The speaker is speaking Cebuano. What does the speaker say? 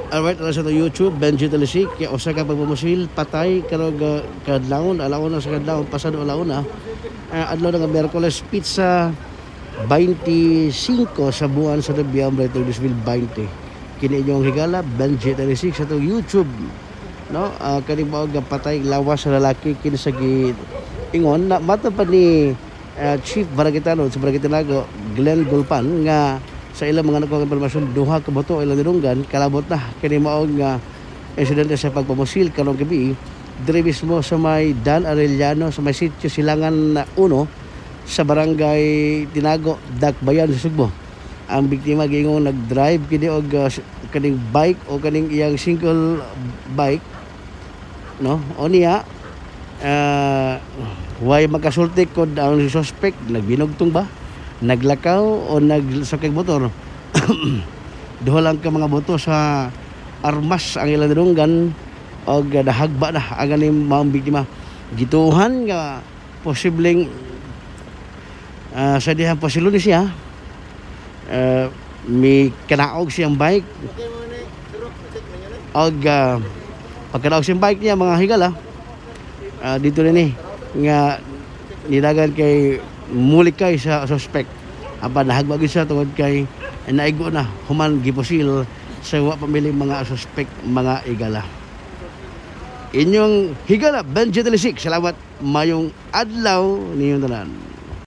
Alright, ala sa to YouTube, Benji Talisik, kaya usa ka pagpamusil, patay karong kadlawon, alauna sa kadlawon, pasado alauna. Adlaw na nga Miyerkules, petsa 25 sa buwan sa Nobyembre 2020. Kini inyong higala, Benji Talisik, sa to YouTube. No, kani mao nga patay lawas sa lalaki kini sa gi ingon na mata pa ni Chief Barangay sa Barangay Tinago, Glenn Gulpan, nga sa ilang mga nakuha impormasyon, duha ka buto ilang nilunggan. Kalabot na kini mao nga insidente sa pagpamusil karong gabi diri mismo sa may Dan Arellano, sa may sitio Silangan 1 sa Barangay Tinago, Dakbayan sa Sugbo. Ang biktima giingon nag-drive kini og kaning bike o kaning iyang single bike, no? O niya way makasulti kod ang suspect nagbinugtong ba, naglakaw o nagsakay motor. Duha lang ka mga buto sa armas ang ilang nilunggan og nahagba na ang ganing mga biktima. Gituhan nga posibleng sa dihang pasilon ni siya may kanaog siyang bike og pagkanaog siyang bike niya, mga higala, dito rin ni nga nidagan kay mulikay sa suspect, apan nahagba gyud siya tungod kay naigo na human gipusil sa wa pamiling mga suspect, mga igala. Inyong higala, Benji Talisik. Salamat, mayong adlaw ninyong tanan.